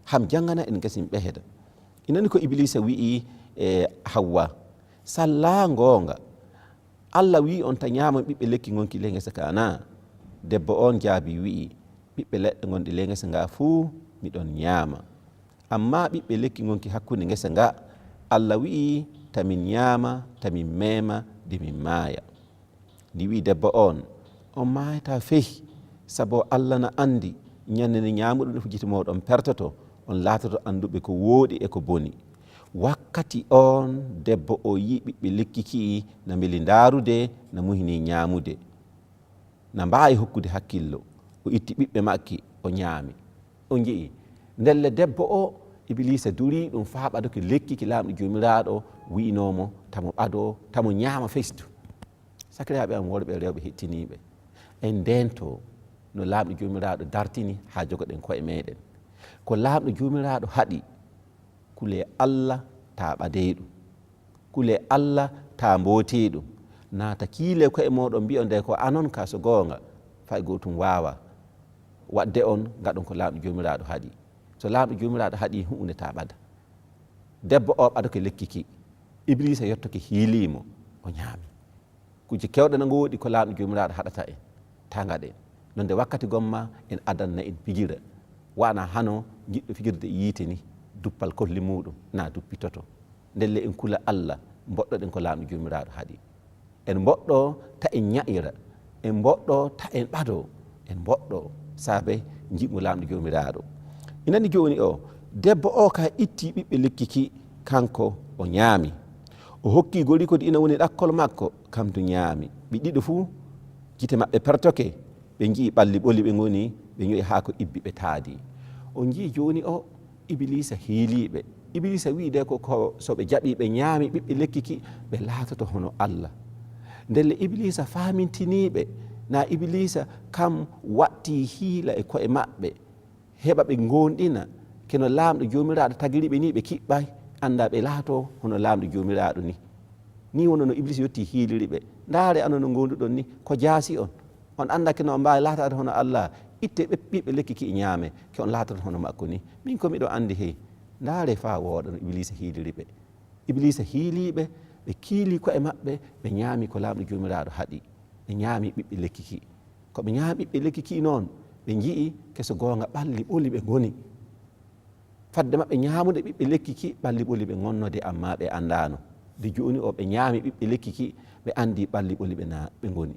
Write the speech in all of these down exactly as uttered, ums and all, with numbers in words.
Ham jangana en gasin ɓehda. Inani ko Iblisa wi'i e Hawwa, salla goonga, Allah wi'i on ta ñaamon ɓiɓɓe lekki ngonki ley ngesa ka na? Debbo on jaabi wi'i, ɓiɓɓe leɗɗe ngonɗi ley ngesa nga fuu miɗon ñaama. Amma ɓiɓɓe lekki ngonki hakkunde ngesa nga, Allah wi'i ta min ñaama, ta min meema, de min maaya. Ndi wi'i debbo on, on maayata fey, sabo Allah na andi ñande nde ñaamuɗon fu gite mooɗon pertoto, on laatoto anduɓe ko wooɗi e ko boni. Wakkati on debbo o yi'i ɓiɓɓe lekki ki'i na mbeli ndaarude, na muhini ñaamude. Na mbaawi hokkude hakkillo. O itti ɓiɓɓe makki, o ñaami. On nji'i, ndelle debbo o, Ibiliisa durii ɗum faa ɓadoke lekki ki Laamɗo Joomiraaɗo wi'inoo mo, tamo ɓadoo, tamo ñaama festu. Sakiraaɓe am worɓe e rewɓe hettiniiɓe, en ndeento no Laamɗo Joomiraaɗo dartini haa jogoɗen ko'e meeɗen. Ko Laamɗo Joomiraaɗo haɗi, kulee Allah taa ɓadee ɗum. Kulee Allah taa mbootee ɗum. Naa ta kiilee ko'e mooɗon mbi'on de ko anon ka so goonga, fay gootum waawaa. Waɗde on ngaɗon ko Laamɗo Joomiraaɗo haɗi. So Laamɗo Joomiraaɗo haɗi huunde taa ɓada. Debbo o ɓadoke lekki ki. Ibiliisa yottoke hiilii mo, o ñaami. Kujje keewɗe na ngoodi ko Laamɗo Joomiraaɗo haɗata en, taa ngaɗen. Nonde wakkati gomma en adan na en pijira. Wa'ana hano jiɗɗo fijirde e yiite ni, duppal kolli muuɗum na duppitoto. Ndelle en kula Allah, mboɗɗoɗen ko Laamɗo Joomiraaɗo haɗi. En mboɗɗo ta en ña'ira, en mboɗɗo ta en ɓadoo, en mboɗɗo saabe njiɗngu Laamɗo Joomiraaɗo. Inani jooni o, debbo o ka itti ɓiɓɓe lekki ki, kanko o ñaami. O hokki goriiko di ina woni ɗakkol makko, kam du ñaami. Ɓe ɗiɗo fuu, gite maɓɓe pertoke, ɓe nji'i ɓalli ɓoli ɓe ngoni, ɓe ño'i haa ko ibbi ɓe taadi. On nji'i jooni o, Ibiliisa hiilii ɓe. Ibiliisa wi'i de ko, ko so ɓe jaɓii ɓe ñaami ɓiɓɓe lekki ki, ɓe laatoto hono Allah. Ndelle Ibiliisa faamintinii ɓe, na Ibiliisa kam waɗtii hiila e ko'e maɓɓe, heɓa ɓe ngoonɗina, ke no Laamɗo Joomiraaɗo tagiri ɓe ni ɓe kiɓɓay, annda ɓe laatoo hono Laamɗo Joomiraaɗo ni. Ni wonno no Ibiliisa yotti hiiliri ɓe. Ndaare anon no ngoonduɗon ni, ko jaasi on. On annda ke no on mbaawi laataade hono Allah, itte ɓe, ɓiɓɓe lekki ki ñaame, ke on laatoto hono makko ni. Min ko miɗo anndi hey, ndaare faa wooɗa no Ibiliisa hiiliri ɓe. Ibiliisa hiilii ɓe, ɓe kiilii ko'e maɓɓe, ɓe ñaami ko Laamɗo Joomiraaɗo haɗi. Ɓe ñaami ɓiɓɓe lekki ki. Ko ɓe ñaami ɓiɓɓe lekki ki noon, ɓe nji'i ke so goonga ɓalli ɓoli ɓe ngoni. Fadde maɓɓe ñaamude ɓiɓɓe lekki ki, ɓalli ɓoli ɓe ngonnoo de, amma ɓe anndaano. De jooni o ɓe ñaami ɓiɓɓe lekki ki, ɓe anndi ɓalli ɓoli ɓe na ɓe ngoni.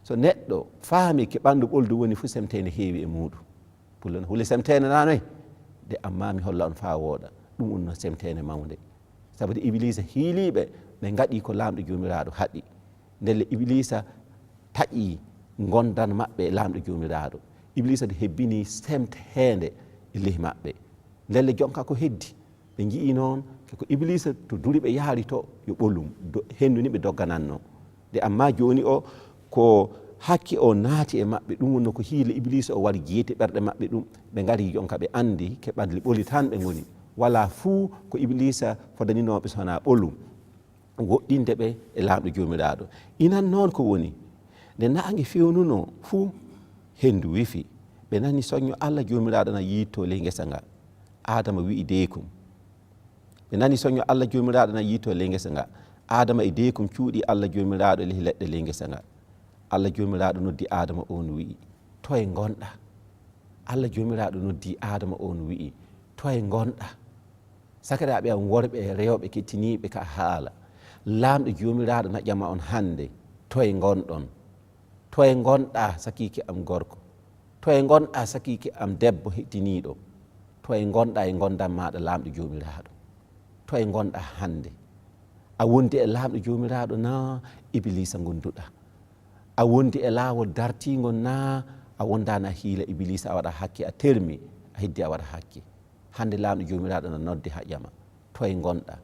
So neɗɗo faami ke ɓanndu ɓoldu woni fu, semteende heewi e muuɗum. Pullo no hule semteende na noy? De amma mi holla on faa wooɗa. Ɗum wonno semteende mawnde. Sabu de Ibiliisa hiilii ɓe, ɓe ngaɗi ko Laamɗo Joomiraaɗo haɗi. Ndelle Ibiliisa taƴi ngondan maɓɓe e Laamɗo Joomiraaɗo. Ibiliisa de hebbini semteende e ley maɓɓe. Ndelle jonka ko heddi. Ɓe nji'i noon ke ko Ibiliisa to duri ɓe yaari to yo ɓolum, do-, henndu ni ɓe doggananno. De amma jooni o ko hakke o naati e maɓɓe, ɗum wonno ko hiila Ibiliisa o wari jeyti ɓerɗe maɓɓe ɗum. Ɓe ngari jonka ɓe anndi ke ɓalli ɓoli tan ɓe ngoni. Walaa fuu ko Ibiliisa fodaninoo ɓe so wanaa ɓolum. Woɗɗinde ɓe e Laamɗo Joomiraaɗo. Inan noon ko woni, nde naange fewnunoo fuu, henndu wifi. Ɓe nani soño Allah Joomiraaɗo na yiittoo ley ngesa nga. Aadama wi'i deekum. Ɓe nani soño Allah Joomiraaɗo na yiittoo ley ngesa nga. Aadama e deekum cuuɗii Allah Joomiraaɗo ley leɗɗe ley ngesa nga. Allah Joomiraaɗo noddi Aadama, oon wi'i, "Toye ngonɗaa?" Allah Joomiraaɗo noddi Aadama, oon wi'i, "Toye ngonɗaa?" Sakiraaɓe am worɓe e rewɓe kettiniiɓe ka haala, Laamɗo Joomiraaɗo na ƴama on hannde, "Toye ngonɗon? Toye ngonɗaa, sakiike am gorko? Toye ngonɗaa, sakiike am debbo hettiniiɗo? Toye ngonɗaa e ngondan maaɗa Laamɗo Joomiraaɗo? Toye ngonɗaa hannde? A wondi e Laamɗo Joomiraaɗo naa Ibiliisa ngonduɗaa?" A wondi e laawol dartiingol naa a wondaani e hiila Ibiliisa, a waɗa hakke, a termi, a heddi a waɗa hakke. Hannde Laamɗo Joomiraaɗo na nodde haa ƴama, toye ngonɗa?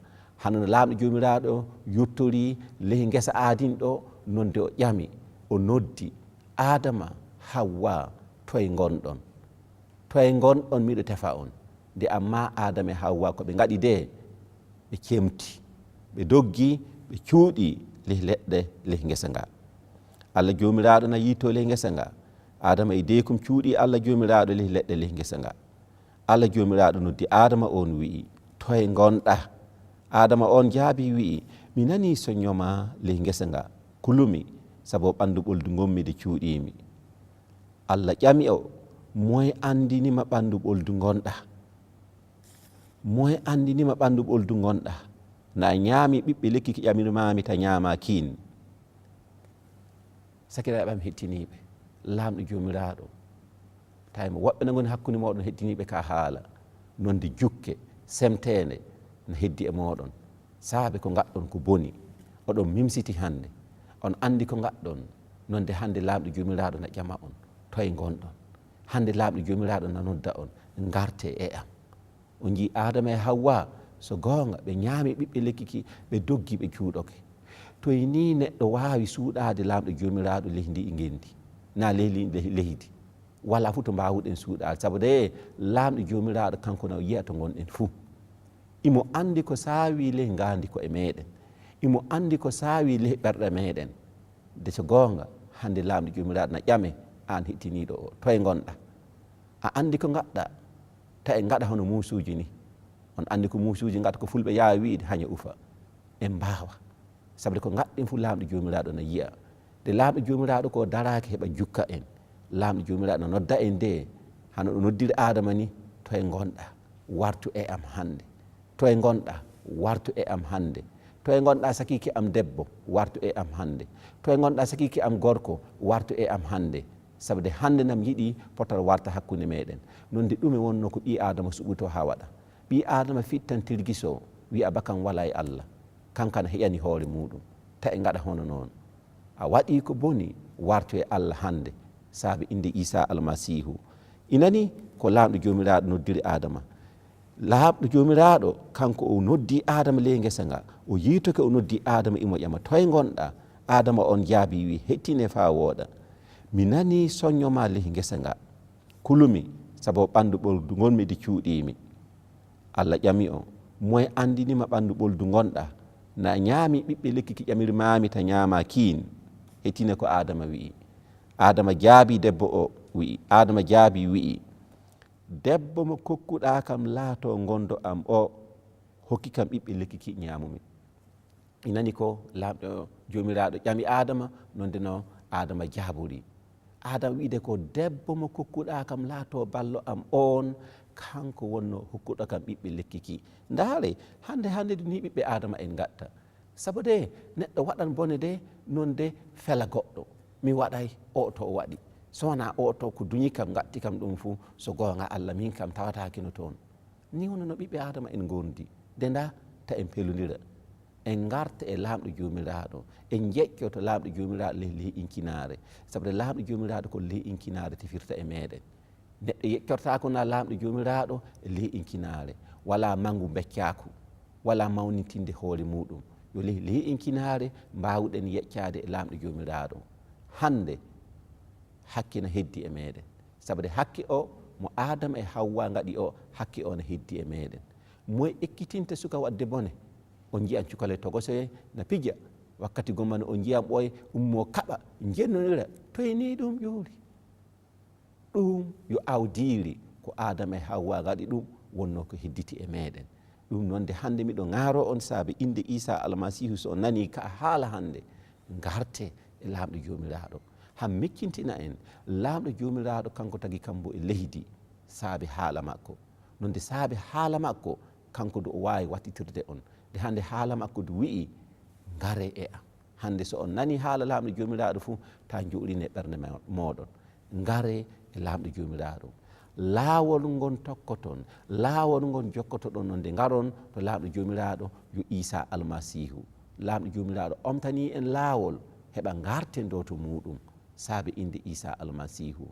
Hano no Laamɗo Joomiraaɗo yottori ley ngesa Aadin ɗo, nonde o ƴami, o noddi Aadama, Hawwa, toye ngonɗon? Toye ngonɗon? Miɗo tefa on. Nde amma Aadama e Hawwa ko ɓe ngaɗi de, ɓe cemti, ɓe doggi, ɓe cuuɗi ley leɗɗe ley ngesa nga. Alla Joomiraaɗo na yiito ley ngesa nga. Aadama e deekum cuuɗi Alla Joomiraaɗo ley leɗɗe ley ngesa nga. Alla Joomiraaɗo noddi Aadama, on wi'i, toye ngonɗa? Aadama on jaabi wi'i, mi nani soño ma ley ngesa nga, kulumi, sabo ɓanndu ɓoldu ngonmi de cuuɗiimi. Alla ƴami o, moye anndini ma ɓanndu ɓoldu ngonɗa? Moye anndini ma ɓanndu ɓoldu ngonɗa? Na a ñaami ɓiɓɓe lekki ki ƴamirmaami ta ñaama kiin? Sakiraaɓe am hettiniiɓe, Laamɗo Joomiraaɗo, tawi mo woɓɓe na ngoni hakkunde mooɗon hettiniiɓe ka haala, nonde jukke semteende na heddi e mooɗon. Saabe ko ngaɗɗon ko boni, oɗon mimsiti hannde. On anndi ko ngaɗɗon, nonde hannde Laamɗo Joomiraaɗo na ƴama on, toye ngonɗon? Hannde Laamɗo Joomiraaɗo na nodda on, ngarte e am. O njii Aadama e Hawwa, so goonga, ɓe ñaami ɓiɓɓe lekki ki, ɓe doggi, ɓe cuuɗoke. Toye nii neɗɗo waawi suuɗaade Laamɗo Joomiraaɗo ley ndii ngenndi, naa ley li-, ley-, leydi? Walaa fuu to mbaawuɗen suuɗaade, sabu de Laamɗo Joomiraaɗo kanko na yi'a to ngonɗen fuu. Imo anndi ko saawi ley ngaandi ko e meeɗen. Imo anndi ko saawi ley ɓerɗe meeɗen. De so goonga, hannde Laamɗo Joomiraaɗo na ƴame, aan hettiniiɗo o, toye ngonɗa? A anndi ko ngaɗɗa? Ta en ngaɗa hono muusuuji ni. On anndi ko muusuuji ngaɗata, ko fulɓe yaawi wi'de, haña ufa. En mbaawa. Sabu ko ngaɗɗen fuu Laamɗo Joomiraaɗo na yi'a. De Laamɗo Joomiraaɗo ko daraaki heɓa jukka en. Laamɗo Joomiraaɗo na nodda en de, hano o noddiri Aadama ni, toye ngonɗa? Wartu e am hannde. Toye ngonɗa? Wartu e am hannde. Toye ngonɗa sakiike am debbo? Wartu e am hannde. Toye ngonɗa sakiike am gorko? Wartu e am hannde. Sabu de hannde nam yiɗi potal warta hakkunde meeɗen. Nonde ɗume wonnoo ko ɓii Aadama suɓutoo haa waɗa? Ɓii Aadama fittan tirgiso, wi'a bakan walaa e Alla. Kanka na heƴani hoore muuɗum. Ta e ngaɗa hono noon. A waɗii ko boni, wartu e Alla hannde, saabe innde Iisaa Almasiihu. Inani ko Laamɗo Joomiraaɗo noddiri Aadama. Laamɗo Joomiraaɗo, kanko o noddii Aadama ley ngesa nga. O yiitoke, o noddii Aadama, imo ƴama, toye ngonɗa? Aadama on jaabii, wi'i, hettine faa wooɗa. Mi nanii soño maa ley ngesa nga. Kulumi, sabo ɓanndu ɓoldu ngonmi de cuuɗiimi. Alla ƴami o, moye anndini ma ɓanndu ɓoldu ngonɗa? Na a ñaami ɓiɓɓe lekki ki ƴamirmaami ta ñaama kiin? Hettine ko Aadama wi'i. Aadama jaabii debbo o, wi'i, Aadama jaabii wi'i, debbo mo kokkuɗaa kam laatoo ngondo am o, hokki kam ɓiɓɓe lekki ki ñaamumi. Inani ko Laamɗo Joomiraaɗo ƴami Aadama, nonde no Aadama jaabori. Aadama wi'ude ko debbo mo kokkuɗaa kam laatoo ballo am oon, kanko wonnoo hokkuɗo kam ɓiɓɓe lekki ki. Ndaare, hannde, hannde du nii ɓiɓɓe Aadama en ngatta. Sabu de neɗɗo waɗan bone de, noon de fela goɗɗo. Mi waɗay, o to o waɗi. So wanaa o to ko duñi kam, ngatti kam ɗum fuu, so goonga Alla, min kam tawataakino toon. Ni woni no ɓiɓɓe Aadama en ngondi. De ndaa, ta en pelondira. En ngarta e Laamɗo Joomiraaɗo. En njeƴƴoto Laamɗo Joomiraaɗo ley, ley inkinaare. Sabu de Laamɗo Joomiraaɗo ko ley inkinaare tefirta e meeɗen. Neɗɗo yeƴƴortaako na Laamɗo Joomiraaɗo e ley inkinaare. Walaa mangu mbeccaaku. Walaa mawnintinde hoore muuɗum. Yo ley, ley inkinaare mbaawuɗen yeƴƴaade e Laamɗo Joomiraaɗo. Hannde, hakke na heddi e meeɗen. Sabu de hakke o mo Aadama e Hawwa ngaɗi o, hakke o na heddi e meeɗen. Moye ekkitinta suka waɗde bone? On njiyan cukalel togosoyel na pija. Wakkati gomma no on njiyan ɓooye ummoo kaɓa, njennonira. Toye nii ɗum ƴuuri? Ɗum yo awdiiri ko Aadama e Hawwa ngaɗi ɗum, wonnoo ko hedditi e meeɗen. Ɗum noon de hannde miɗo ŋaaroo on saabe innde Iisaa Almasiihu, so on nanii ka haala hannde, ngarte e Laamɗo Joomiraaɗo. Haa mekkintina en, Laamɗo Joomiraaɗo kanko tagi kambo e leydi saabe haala makko. Noon de saabe haala makko, kanko du o waawi wattitirde on. De hannde haala makko du wi'i, ngaree e am. Hannde so on nanii haala Laamɗo Joomiraaɗo fu, taa njuurine ɓernde mo-, mooɗon. Ngaree e Laamɗo Joomiraaɗo. Laawol ngol tokkoton, laawol ngol jokkotoɗon noon de ngaron to Laamɗo Joomiraaɗo yo Iisaa Almasiihu. Laamɗo Joomiraaɗo omtanii en laawol, heɓa ngarten ɗo to muuɗum. saabe innde Iisaa Almasiihu.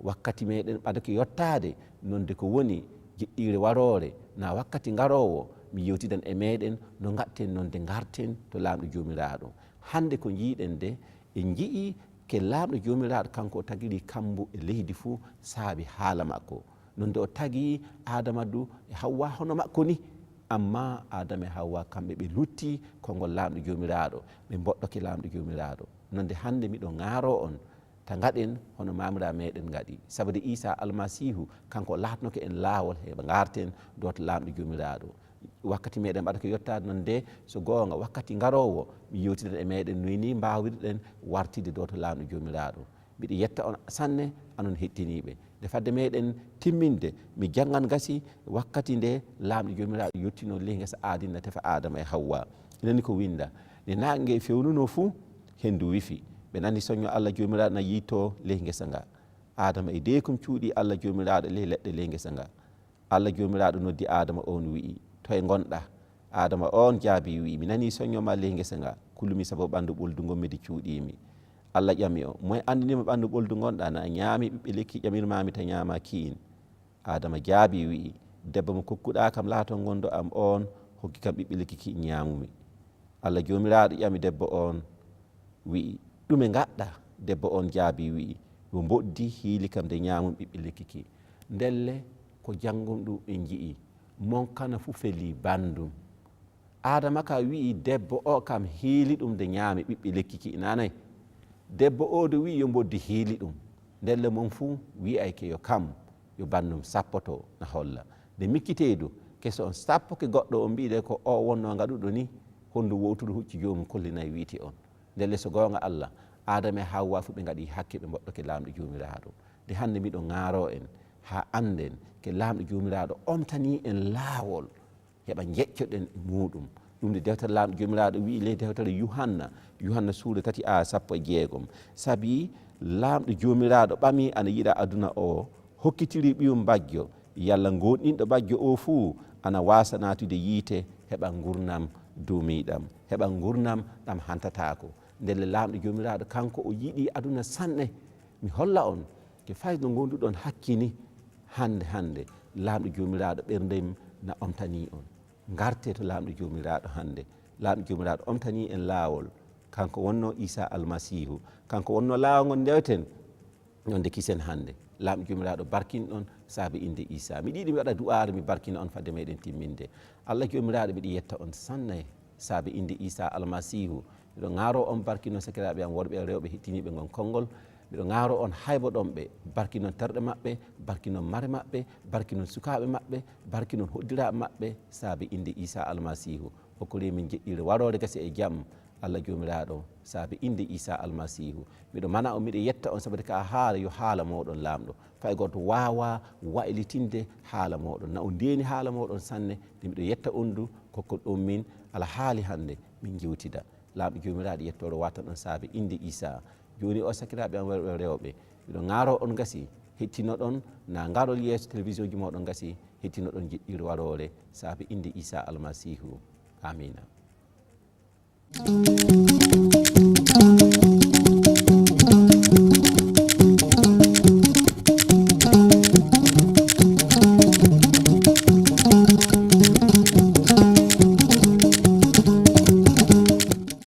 Wakkati meeɗen ɓadake yottaade, nonde ko woni jeɗɗiire waroore, na wakkati ngaroowo, mi yewtidan e meeɗen no ngaɗten, nonde ngarten to Laamɗo Joomiraaɗo. Hannde ko njiiɗen de, en njiyii ke Laamɗo Joomiraaɗo kanko o tagiri kammu e leydi fuu saabe haala makko. Nonde o tagi Aadama du e Hawwa hono makko ni. Amma Aadama e Hawwa kamɓe ɓe lutti konngol Laamɗo Joomiraaɗo, ɓe mboɗɗoke Laamɗo Joomiraaɗo. Nonde hannde miɗo ŋaaroo on, ta ngaɗen hono maamiraaɓe meeɗen ngaɗi. Sabu de Iisaa Almasiihu, kanko o laatnoke en laawol heɓa ngarten dooto Laamɗo Joomiraaɗo. Wakkati meeɗen ɓadake yottaade, nonde so goonga, wakkati ngaroowo, mi yewtidan e meeɗen no ni mbaawirɗen wartide dooto Laamɗo Joomiraaɗo. Miɗo yetta on sanne, anon hettiniiɓe. Nde fadde meeɗen timminde, mi janngan gasi wakkati nde Laamɗo Joomiraaɗo yottinoo ley ngesa aadina tefa Aadama e Hawwa. Inani ko winnda, nde naange fewnunoo fuu, henndu wifi. Ɓe nani soño Allah Joomiraaɗo na yiitoo ley ngesa nga. Aadama e deekum cuuɗii Allah Joomiraaɗo ley leɗɗe ley ngesa nga. Allah Joomiraaɗo noddi Aadama, oon wi'i, "Toye ngonɗaa?" Aadama oon jaabii, wi'i, "Mi nanii soño maa ley ngesa nga, kulumi sabu ɓanndu ɓoldu ngonmi de cuuɗiimi." Allah ƴami o, "Moye anndini ma ɓanndu ɓoldu ngonɗaa? Na a ñaami ɓiɓɓe lekki ƴamirmaami ta ñaamaa kiin?" Aadama jaabii, wi'i, "Debbo mo kokkuɗaa kam laatoo gondo am oon hokki kam ɓiɓɓe lekki ki ñaamumi." Allah Joomiraaɗo ƴami debbo oon, wi'i, "Ɗume ngaɗɗaa?" Debbo oon jaabii, wi'i, "Wo mboddi hiili kam de ñaamumi ɓiɓɓe lekki ki." Ndelle ko janngun ɗum en nji'i, monkana fuu felii banndum. Aadama ka wi'i debbo o kam hiili ɗum de ñaami ɓiɓɓe lekki ki, inanay. Debbo o de wi'i yo mboddi hiili ɗum. Ndelle mon fuu wi'ayke yo kam, yo banndum sappoto na holla. Nde mikkitee du, keso on sappoke goɗɗo on mbi'i de ko o wonnoo ngaɗuɗo ni, hondu wowtudu hucci joomum kollinay wi'iti on. Ndelle so goonga Allah, Aadama e Hawwa fuu ɓe ngaɗi hakke, ɓe mboɗɗoke Laamɗo Joomiraaɗo. Nde hannde miɗo ŋaaroo en haa annden ke Laamɗo Joomiraaɗo omtanii en laawol heɓa njeƴcoɗen e muuɗum. Ɗum nde dewtere Laamɗo Joomiraaɗo wi'i ley dewtere Yuhanna, Yuhanna suura tati aya sappo e jeegom. Sabi Laamɗo Joomiraaɗo ɓami ana yiɗa aduna o, hokkitiri ɓiyum mbajjo, yalla goonɗinɗo mbajjo o fuu ana waasa naatude yiite, heɓa ngurnam duumiiɗam, heɓa ngurnam ɗam hantataako. Ndelle Laamɗo Joomiraaɗo kanko o yiɗi aduna sanne. Mi holla on ke fayde no ngonduɗon hakkini hannde, hannde Laamɗo Joomiraaɗo ɓerndem na omtanii on. Ngartee to Laamɗo Joomiraaɗo hannde. Laamɗo Joomiraaɗo omtanii en laawol. Kanko wonnoo Iisaa Almasiihu. Kanko wonnoo laawol ngol ndeweten. Nonde kisen hannde. Laamɗo Joomiraaɗo barkin on saabe innde Iisaa. Miɗo yiɗi mi waɗa du'aare, mi barkina on fadde meeɗen timminde. Allah Joomiraaɗo, miɗo yetta on sanne saabe innde Iisaa Almasiihu. Miɗo ŋaaroo on barkino sakiraaɓe am worɓe e rewɓe hettiniiɓe ngon konngol. Miɗo ŋaaroo on hayboɗon ɓe, barkinon terɗe maɓɓe, barkinon mare maɓɓe, barkinon sukaaɓe maɓɓe, barkinon hoddiraaɓe maɓɓe saabe innde Iisaa Almasiihu. Okkoree min jeɗɗiire waroore gasi e jam, Allah Joomiraaɗo, saabe innde Iisaa Almasiihu. Miɗo mana on, miɗo yetta on sabu ka haala yo haala mooɗon Laamɗo. Fay gooto waawaa waylitinde haala mooɗon. Na on ndeeni haala mooɗon sanne, nde miɗo yetta on du, kokkoɗon min alhaali hannde min njewtida. Laamɗo Joomiraaɗo, yettoore waatan on saabe innde Iisaa. Jooni o sakiraaɓe am worɓe e rewɓe, miɗo ŋaaroo on gasi, hettinoɗon na ngarol yeeso télévision ji mooɗon gasi, hettinoɗon jeɗɗiire waroore saabe innde Iisaa Almasiihu. Aamiina.